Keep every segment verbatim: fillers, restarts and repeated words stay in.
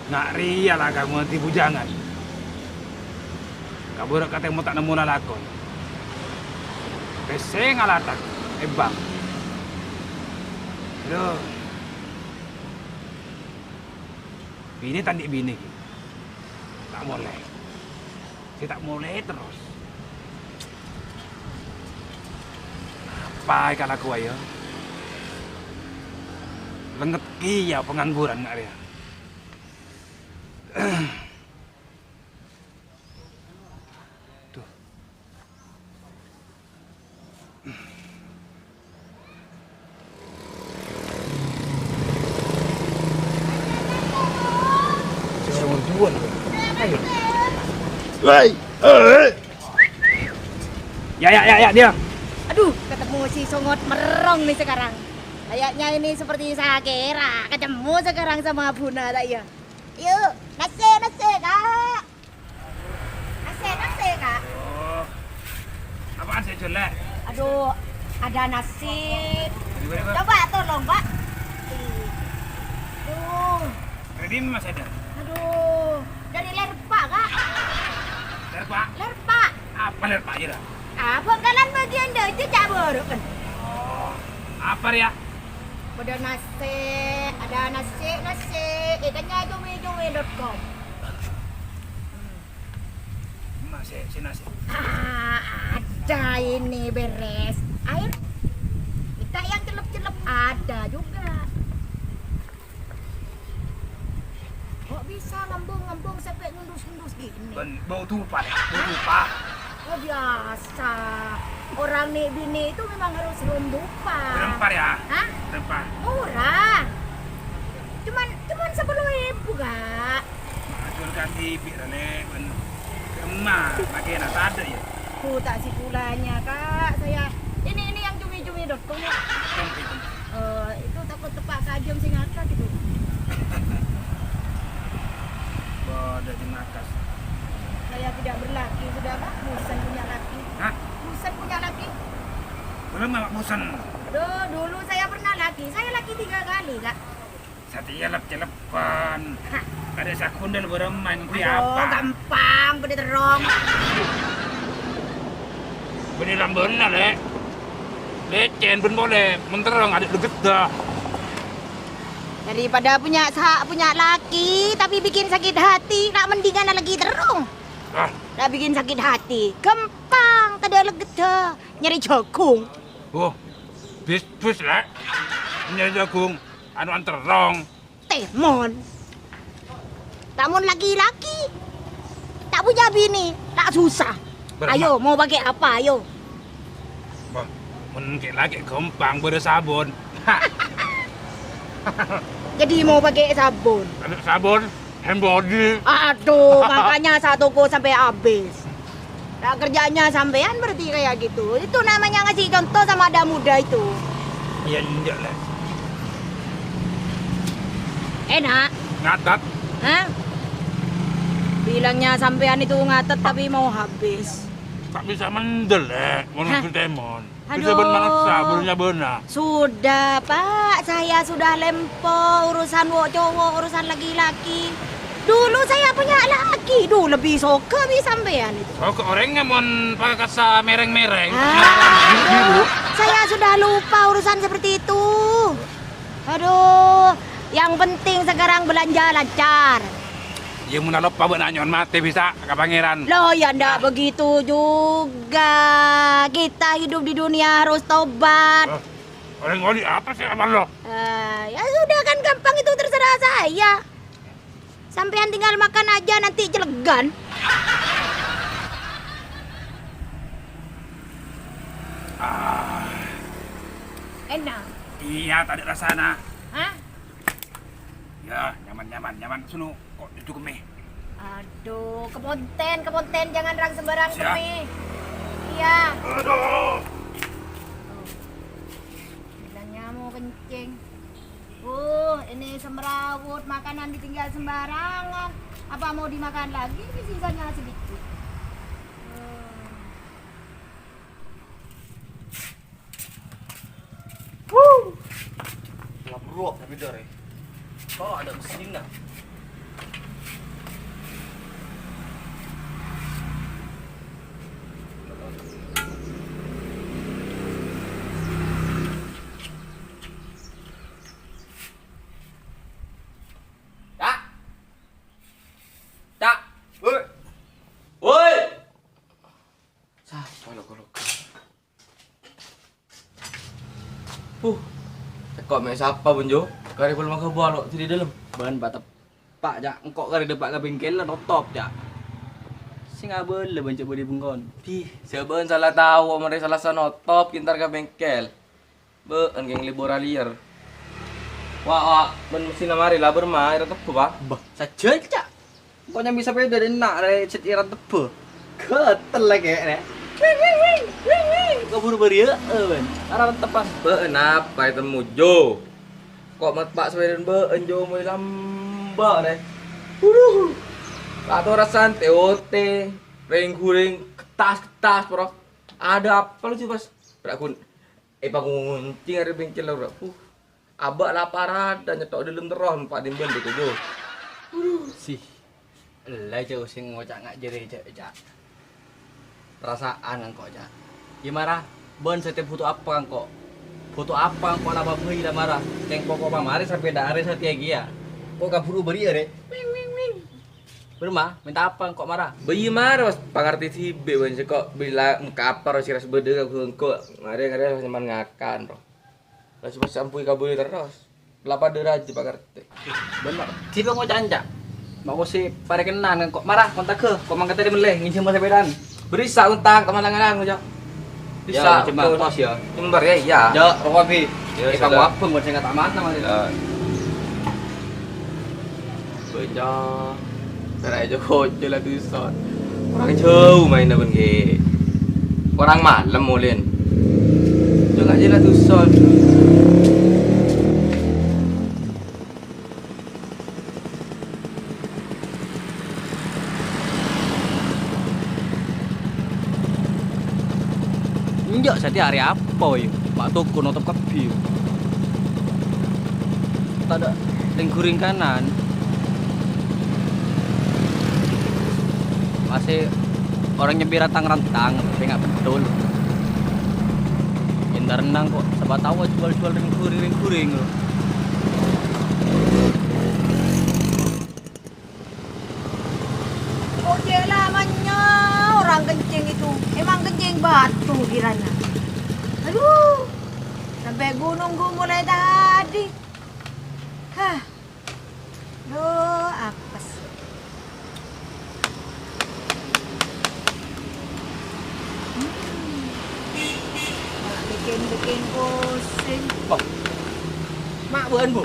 Nga' rèya la kaangghuy bujangan. Kabhuru' katèmo ta' nemmo lalakon. Pèssè ngalatak, èbang. Adhu. Binè ta' andi' binè, ghi. Ta' molè. Sè ta' molè terros. Apa èkalakowa, yâ? Lènget kèya pengangguran nga' rèya. Duh. Sè songor juwâl. Ayo. Woi, eh. Ya, ya, ya, ya, dia. Aduh, ketemu si Songot merong nih sekarang. Kayaknya ini seperti saya kira. Ketemu sekarang sama Buna, tak ya? Yuk, nasi, nasi, Kak. Nasi, nasi, Kak. Oh. Apaan sih, jelek? Aduh, ada nasi. Gimana, Pak? Coba tolong, Pak. Tuh. Ready, Mas, ada? Aduh, dari Lerpa, Kak. Lerpa? Lerpa. Apa Lerpa, kira? Ah, Bangkalan bagian Daja, Cak Boro, kan? Oh. Apa, ya? Ada nasi, ada nasi, nasi. Ikannya cumi-cumi dot com. Hmm. Masih, si nasi. Ah, ada ini beres. Air. Kita yang celep-celep ada juga. Kok bisa ngembung-ngembung sampai ngendus-ngendus gini? Bân, bâu dupa, bâu dupa. Oh, biasa. Orang nih bini itu memang harus bâu dupa. Berempat ya? Hah? Berempat. Murah. Cuman, cuman sepuluh ribu, Kak. Ajur kan ibik, Lek, bân. Emma, makin ada ya? Tuh, tak si pulanya, Kak. Saya, ini, ini yang cumi-cumi dot com, ya. Dong, itu. Eh, itu takut tepak kajam sing akad itu. Bodoh, sing akad. Saya tidak berlaki sudah, Pak. Bosan punya laki. Hah? Bosan punya laki. Belum, Mak, bosan. Aduh, dulu saya pernah laki. Saya laki tiga kali, Kak. Satèya lep-celepan. Hah. Ada sakundel bareng main kuwi. Aduh, apa? Gampang, bâdâ terrong. Bânnè lambâna, Lek. Lècèn bân polè, mon terrong adâ' legedda. Daripada punya sa-, punya laki, tapi bikin sakit hati, la' mendingan lagi terrong. Ah. La' bikin sakit hati. Gampang, tadâ' legedda. Nyari jagung. Oh, bis-bis, Lek. Nyari jagung. Anu, anterrong. Tèmon. Lamon laki-laki. Ta' punya bini, ta' susah. Berempat. Ayo, mau pakai apa, ayo? Bâh, mon ghi' laki gampang, bâdâ sabon. Jadi mau pakai sabon? Ada sabon, hand body. Aduh, makanya satoko sampai habis. Nah, kerjaannya sampean berarti kayak gitu. Itu namanya ngasih contoh sama ada muda itu. Iya, enggak lah. Enak. Ngatet. Hah? Bilangnya sampean itu ngatet tapi mau habis. Tak bisa mendel, Lek, ngono. Hah? Temon. Bisa. Aduh. Bân mangsa, bân nyabâna. Sudah, Pak. Saya sudah lempo urusan wo-, cowok, urusan laki-laki. Dulu saya punya laki. Duh, lebih soge bi' sampean itu. Soge orèngnga mon pakassa mèrèng-mèrèng. Ah, aduh. Saya sudah lupa urusan seperti itu. Aduh, yang penting sekarang belanja lancar. Iyâ, mon loppa bâ'na nyo'on matè bisa ka Pangèran. Loh, ya ndak begitu juga. Kita hidup di dunia harus tobat. Eh, orèng oli apa sih amal lo? Eh, ya sudah kan gampang itu, terserah saya. Sampean tinggal makan aja nanti celegan. Ah. Enak. Iya, tadi rasana. Hah? Ya, nyaman, nyaman, nyaman. Sono, kok duduk kemè? Aduh, keponten, keponten, jangan rang sembarang kemè. Iya. Aduh. Tuh. Bilangnya mau kencing. Uh, ini semrawut, makanan ditinggal sembarangan. Apa mau dimakan lagi? Ini sisanya sedikit. Hmm. Wuh. Ngebrok tapi dore. Kok ada mesinnya? Cak! Cak! Woi! Woi! Sapa lo, lo? Huh, teko' me' sapa, Bun Jo? Kare pol mangga balo' di dalam. Bân patep. Pa', Cak, engko' karè dâpa' ka bengkel la notop, Cak. Sè ngabâlâ bân Cak Budi bengkon. Dih, sabâ'ân sala tao, marè sala sa notop, entar ka bengkel. Bâ'ân kèng libur alèyèr. Wa', wa', bân messina marè la bârâmma, èra tebbhâ, Pa'. Bâh, sajân, Cak. Engko' nyambi sapèda dâ' enna' rè sèt èra tebbhâ. Ghâtel la kè' rè. Wing, wing, wing, wing, wing. Kabhuru bâriyâ'â, bân. Ara teppa'an. Bâ'ân apa ètemmo, Jo? Ko' meppa' sapèdana bâ'ân, Jo, moy lambâ' rè. Waduh. Ator santè ote, rèng-ghurèng, kettas-kettas, bro. Ada apa lu sih, Bos? Ra ghun èpangoncèng arè bengkel, bro. Uh, abâ' la parada nyetto' dâlem terros, meppa' dimbân, Jo. Waduh. Sih. Ella, Cak, sè ngoca' nga' jârèya, Cak, Cak. Perasaan engko', Cak. Iyâ mara, bân satèya bhuto apa engko'? Bhuto apa engko' la pabâi la mara? Kèng poko' pamarè sapèda arè satèya kèya. Ko' kabhuru bâriyâ, rè. Wing, wing, wing. Bârâmma, mènta apa engko' mara? Bâi mara, Bos, pangartè dhibi', bân, sè ko' bilâ engko' apa, ro, sè ras bâdâ ka engko'. Ngarè-ngarè nyamana ngakan, ro. Lah, sè pas ampuy kabuli terros. La padâ rajâ pangartè. Bhender. Dhibi' ngoca'an, Cak. Mako sè parèkennan, ko' mara, kontak ghâ, ko' mangkat dâri mellè, ngènjhâm sapèdaan. Bârissa kontak, teman langan, Cak. Bisa, ya, cuma betul. Kos, ya. Jember, ya, iya. Ya, roko, Bi. Ya, eh, sudah. Kamu abang, bukan saya nggak tamat namanya. Ya. Bocah. Cara aja kocok lah tuh, Son. Orang jauh mainnya pun, Ki. Orang malam, Ulin. Juga aja lah tuh, Son. Enjâ', satèya arè apa, yâ? Pa' toko notop kabbhi. Tadâ' rèng-ghurèng kanan. Masih orang nyambi rantang-rantang, pènga' betul. Entar nang ko', sapa tao jual-jual rèng-ghurèng, rèng-ghurèng, lo. Kok cè' lamanya orang kencing itu? Emang kencing batu kiranya? Aduh, sampai gunung gua mulai tadi. Hah. Duh, apes. Hmm. Malah bikin-bikin pusing. Bâh. Ma' bân, Bu?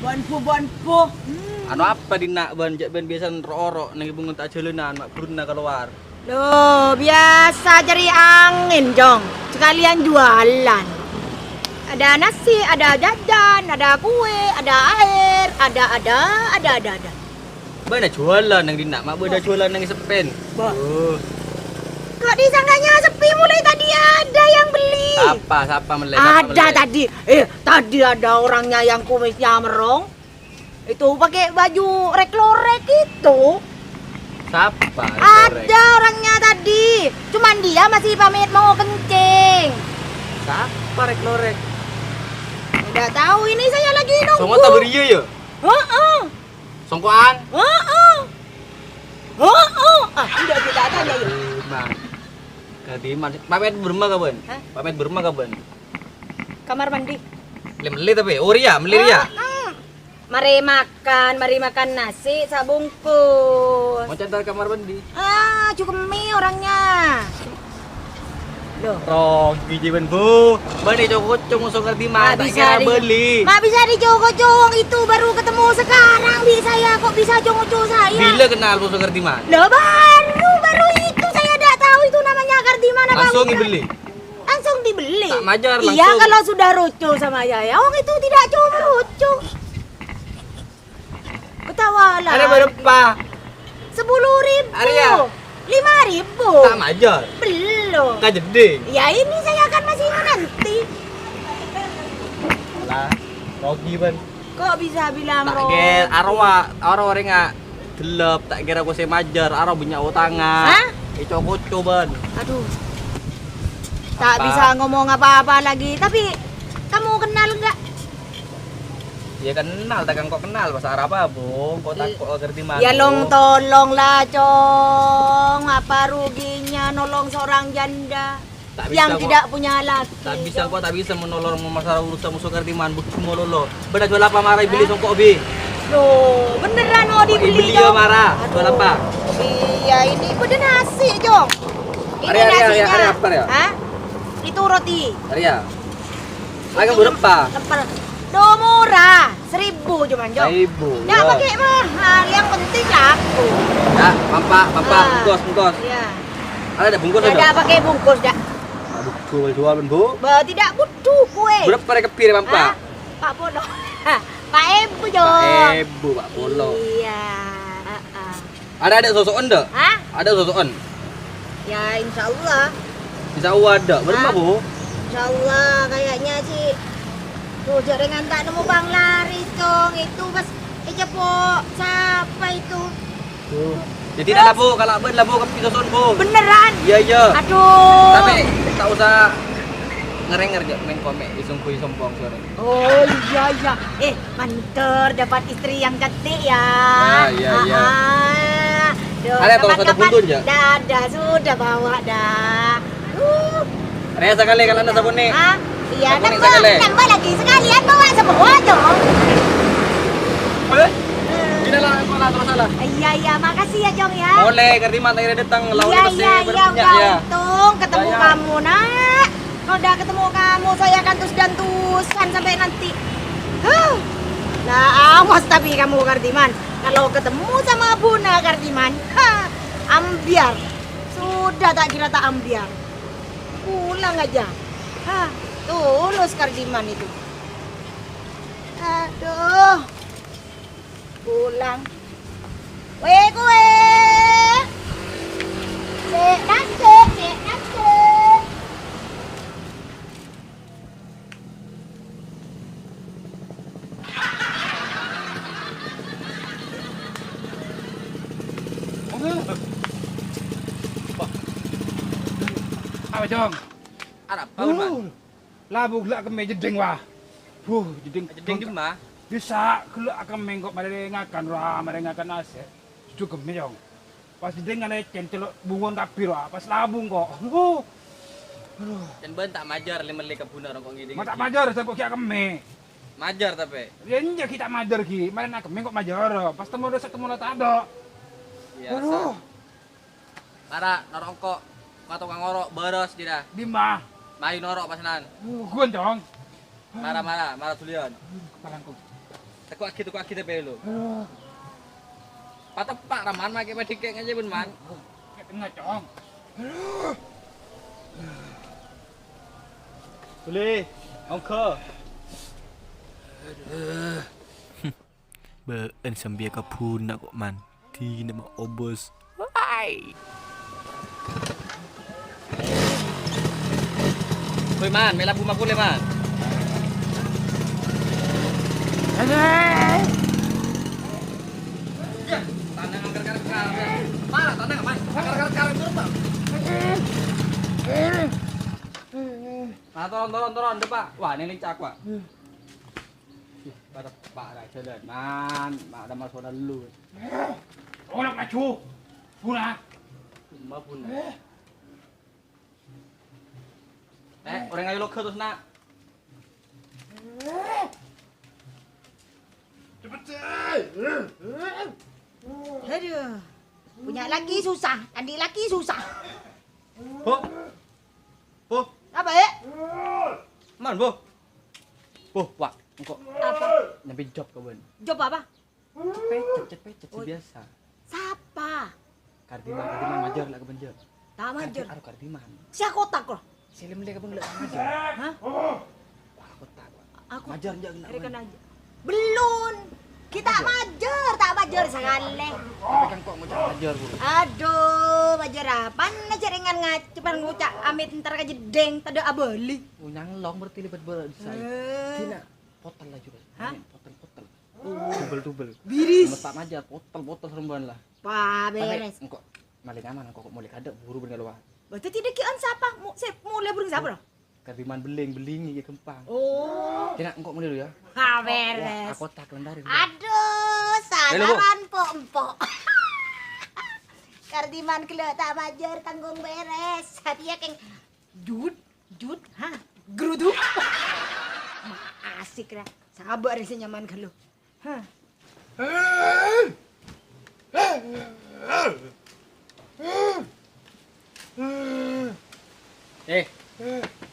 Bân, Bu, bân, Bu. Hmm. Anu apa dinna' bân, cè' bân biasa ro'-oro' neng bengkona jhâlânan, ma' buru na kalowar. Loh, biasa cari angin, Jong. Sekalian jualan. Ada nasi, ada jajan, ada kue, ada air, ada, ada, ada, ada, ada. Bâ'na jualan neng dinna', ma' bâ'na jualan neng seppen. Bâh. Oh. Kok disangkanya sepi, mulai tadi ada yang beli. Sapa, sapa mellè, sapa mellè? Ada tadi. Eh, tadi ada orangnya yang kumisnya merong. Itu pakai baju rek-lorek itu. Sapa rek-lorek? Ada orangnya tadi. Cuman dia masih pamit mau kencing. Sapa rek-lorek? Nggak tahu, ini saya lagi nunggu. Songo ta bâriyâ ya? Heeh. Songko'an? Heeh. Heeh. Ah, udah kita tanya ya. Kadiman. Kadiman. Pamit bârâmma, Kaban? Hah? Pamit bârâmma, Kaban? Kamar mandi. Mellè-mellè tapi. Oh, rèya, mellè rèya. Heeh. Mari makan, mari makan nasi sabungkus. Mau cantar kamar mandi. Ah, cukemi orangnya. Loh. Rogi jiwen, Bu. Bânnè co-ngoco ngoso' Kardiman, tak kira bâli. Ma' bisa dico-ngoco, wong itu baru ketemu sekarang, Bi, saya kok bisa co-ngoco saya? Bila kenal ngoso' Kardiman? Loh, baru, baru itu saya ndak tahu itu namanya Kardiman apa bukan. Langsung dibeli? Langsung dibeli. Tak majar, iya, langsung. Kalau sudah roco sama saya, wong itu tidak co-ngoco. Ketawa lah. Ada berapa? Sepuluh ribu. Ada ya? Lima ribu. Tak majar. Belum. Ka jeding. Ya, ini saya kan masih menanti. Alah, rogi, Ban. Kok bisa bilang rogi? Tak gel, arwah, arwah orèng, ah. Ghellâ', ta' kèra engko' sè majâr, aro bânnya' otangan. Hah? Èco-koco bân. Aduh. Tak bisa ngomong apa-apa lagi. Tapi kamu kenal nggak? Ya kenal, ta' kèng engko' kenal, bhâsa Arab apa, Bu? Engko' tako' ngartè mano. Ya, long, tolonglah, Cong. Apa ruginya nolong seorang janda yang tidak punya laki, Cong? Ta' bisa, engko' ta' bisa menolong masalah urusan muso ngartè mano, Bu, coma lolo. Bâdâ juwâl apa mara èbelli songko', Bi? Loh, beneran mau dibeli, Cong? Èbelli ya mara, juwâl apa? Iya, ini bâdâ nasi, Cong. Ini nasinya. Arè, arè, arè, arè apa, arè? Hah? Itu roti. Arè ya. Agak berapa? Lepel. Duh, murah. Seribu cuma, Cong. Seribu, ya. Nggak pakai mahal, yang penting laku. Ya, mampa, mampa, bungkus, bungkus. Iya. Ada, ada bungkus, ada? Ada pakai bungkus, dak? Aduh, jual, jual, Bu. Bah, tidak butuh kue. Berapa rè kebbhi, mampa? Hah? Empat puluh. Empat ribu, Cong. Empat ribu, empat puluh. Iya, heeh. Ada, ada sosokan, dak? Hah? Ada sosokan? Ya, insya Allah. Insya Allah ada. Berapa, Bu? Insya Allah, kayaknya sih. Tuh, jaringan tak nemu panglaris, Cong. Itu pas, eh, cepo. Siapa itu? Tuh. Ya, tidak lah, Bu. Kalau bân lah, Bu, kebbhi sosokan, Bu. Beneran? Iya, iya. Aduh. Tapi tak usah ngerenger, jak, mèng komè, isung kui sombong, sore. Oh, iya, iya. Eh, Mantor dapat istri yang cantik, ya. Ya, ya, ya. Ah, ah. Duh, ada, tolong satu kapan-kapan pundun, ya? Dah, dah, sudah bawa, dah. Uh. Ada sekali kalau anda sabun nih. Ah, iya, sabun nih nambah, sekali. Nambah lagi. Sekalian bawa semua, Cong. Eh? Inilah, aku lah, terus salah. Iya, iya, makasih ya, Cong, ya. Boleh, ngerti, mata ini datang, lawan. Iya, iya, iya, ya. Untung ketemu kamu, Nak. Kalau udah ketemu kamu, saya akan tus-dantusan sampai nanti. Huh. Lah, awas tapi kamu, Kardiman. Kalau ketemu sama Buna Kardiman, ha, ambiar. Sudah tak kira tak ambiar. Pulang aja. Ha, tulus Kardiman itu. Aduh. Pulang. Weh, kowe. Cek, nak, cek, cek, nak, cek. Apa, Cong? Arapa, Bun? Labu gella' kemme jeddhing, wah. Buh, jeddhing. Jeddhing dimma? Bisa gella' kemme engko' marè ngakan, wah, marè ngakan asè. Jujur kemme, Cong. Pas jeddhing ngalecen, celo' bungon kabbhi, wah, pas labu engko'. Huh. Aduh. Can bân ta' majâr lè-mellè kebbhunna rong ko' ngèdhing. Ma' ta' majâr, sengko' ghi' kemme. Majâr tapè? Ya, enjâ' ghi' ta' majâr ghi'. Marè na kemme engko' majâr. Pas temmo dâsa' temmo la tadâ'. Aduh. Mara, noro' engko'. Ma' tokang oro', bârâs, jârèya. Dimma? Mayu noro' pasanan. Bugon, Cong. Mara, mara, mara, duliyan. Kepalaku. Teko'aghi, teko'aghi, tapè, lo. Pateppa', ra, Man, makè padhikkè' ngajâ, bân, Man. Kètengnga, Cong. Boleh, ongghâ. Bâ'en sambiyâ ka buna ko', Man. Dinah ma' obâs. Wai. Woi, Man, mè' labu makulè, Man. Yah, tanang angkar-karkar. Parah, tanang, Man. Angkar-karkar, turun, Man. Nah, turun, turun, turun, depan. Wah, ini lincah, Pak. Pada Pak, ra jhâlân, Man. Mak, ada masalah lu. Olok maju. Buna. Ma' buna. Eh, orèng ayu logghâ terros, Na'. Cepet, sih. Aduh. Punya laki susah, andi' laki susah. Bu. Bu. Apa, ya? Man, Bu. Bu, Pak, engko'. Apa? Nyampe job ka bân. Job apa? Cepet, cepet, cepet, biasa. Sapa? Kardiman, Kardiman majâr la ka bân jâ. Ta' majâr. Kardi-, aro Kardiman. Sè kotak lo. Sè lem-lem ka bân la majâr. Hah? Wah, kotak. Aku majâr jâ' kena. Belum. Kita majâr, ta' majâr sakalè. Tapi kan kok ngucap majâr, Bu? Aduh, majâr apaan? Aja ringan ngacep, ngucap amit entar ka jeddhing, tadâ' abâli. Oh, nyang long berarti libat bola di saya. Eh. Dina, potel laju, Bos. Hah? Potel, potel. Tubel-tubel. Biris. Mesta' majar, potel-potel seremban lah. Wah, beres. Engko' malè nyaman, engko' molè kadâ' buru bâreng kalowar. Berarti tidak kian siapa? Mu-, se-, mulai burung siapa, loh? Kardiman beling, beling iki gampang. Oh. Kena engko' mulai dulu ya. Ha, beres. Wah, aku tak lentari. Aduh, salah, Bu. Sanaran po-, empok. Kardiman gellâ' ta' majar tanggung beres. Satèya keng jut, jut, ha, geruduk. Ma asik ra. Sabar sè nyaman gellâ'. Hah. Eh,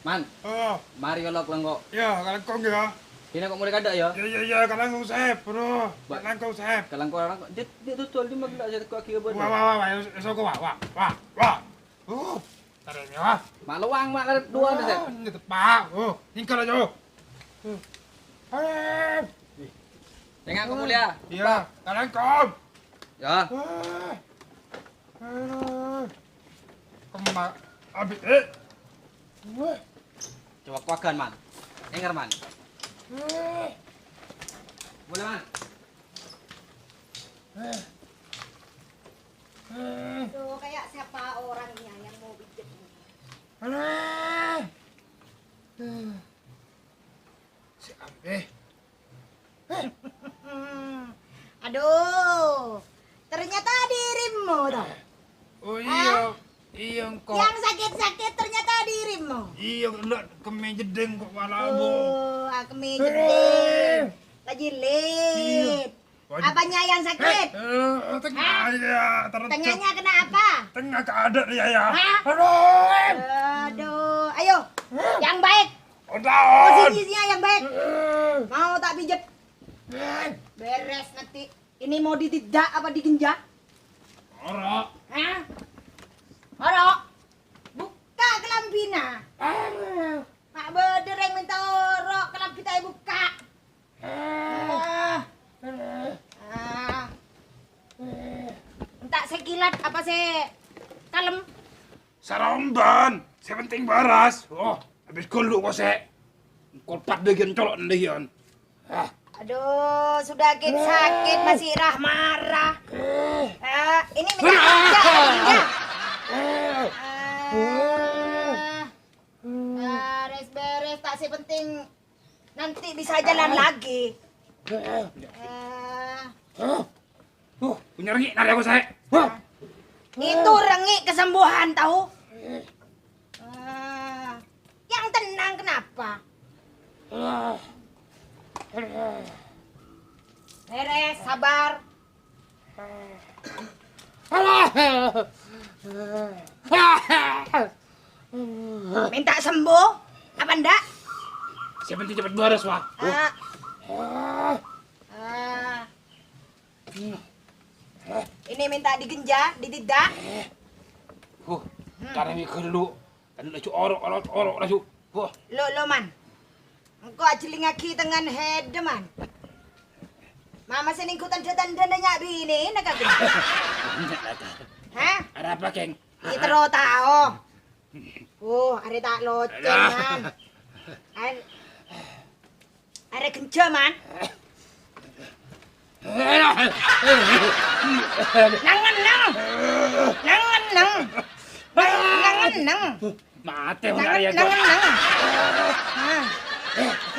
Man. Oh. Mari olok lengko. Ya, kalangkong ya. Sini kok mulai kadâ' ya? Ya, ya, ya, kalangkong sep, bro. Kalangkong sep. Kalangkong, kalangkong. Dit, dit tutul di magla saya teko aki abon. Wah, wah, wah, wah, ya, soko, wah, wah, wah, wah. Uh. Tarèng, ya. Mak lowang, mak, karet dua, Mas, ya? Ah, nyetet, Pak. Oh, nyengkel aja. Eh. Dengan kamu dia. Iya, kalangkong. Ya. Eh. Eh. Kema-, abi-, eh. Wah. Coba kuagan, Man. Enger, Man. Eh. Boleh, Man. Eh. Eh. Tuh, kayak siapa orangnya yang mau pijet? Alah. Eh. Si Ambe. Eh. Aduh, ternyata dirimu, toh? Oh, iya. Hah? Iya, engko'. Yang sakit-sakit ternyata dirimu. Iya, kena keme jedeng kok malah, Bu. Oh, ah, keme jedeng. Eh. Lagi late. Iya. Apanya yang sakit? Eh, eh, tengah. Hah? Ya, terus. Tengahnya kena apa? Tengah keadaan ya, ya. Hah? Aduh. Aduh, ayo. Hah? Yang baik. Udah. Posisinya yang baik. Eh. Mau tak pijet? Eh. Beres nanti. Ini mau ditidak apa digenjak? Ora. Hah? Ora. Buka kelambina. Eh. Mak bener yang minta ora, kelambi tak buka. Ah. Ah. Entak sè kilat apa sè kalem? Saromban, sè penting baras. Oh, habis gulu kosè. Kolpat dâgiyân colok dâgiyân. Ah. Aduh, sudah sakit, sakit masih marah-marah. Ah, ini minta kerja, kerja. Ah. Beres-beres, tak sè penting nanti bisa jalan lagi. Eh. Huh, punya renggi' nari aku, saya. Huh. Itu renggi' kesembuhan, tahu? Eh, yang tenang kenapa? Beres, sabar. Minta sembuh apa ndak? Sè penting cepet beres, wah. Ah. Ah. Ini minta digenjak, ditidak. Huh, karena ini gulu. Kan laju orok, orok, orok laju. Huh. Lo, lo, Man. Engko' ajhelingngagi tengngan hedde, Man. Mama sè nèngghu tandhâ-tandhâna nya' binèna kagèn. Hah? Arapa, Keng? Iyâ terro tao. Oh, arè ta' locèng, Man. Ar-, arè genja, Man. Nang ngenneng. Nang ngenneng. Nang ngenneng. Mate, nang, nang, nang. Nah.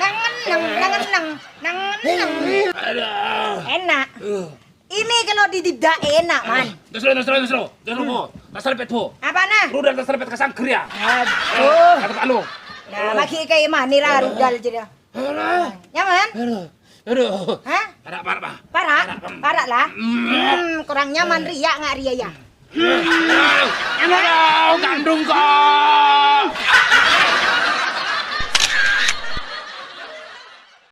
Nang ngenneng, nang ngenneng, nang ngenneng. Aduh. Enak. Uh. Ini kalau ditidak enak, Man. Terus, terus, terus, terus, terus, Bu. Tasarpet, Bu. Apana? Rudal tasarpet ka sangger, ya. Aduh. Kata Pak Lu. Nah, lagi kayak mana, rudal jadi. Alah. Nyaman? Aduh. Aduh. Hah? Parak, parak, Pak. Parak? Parak, Pak. Parak lah. Hmm. Hmm, kurang nyaman riya nggak riya ya? Hmm. Aduh, kandung kok.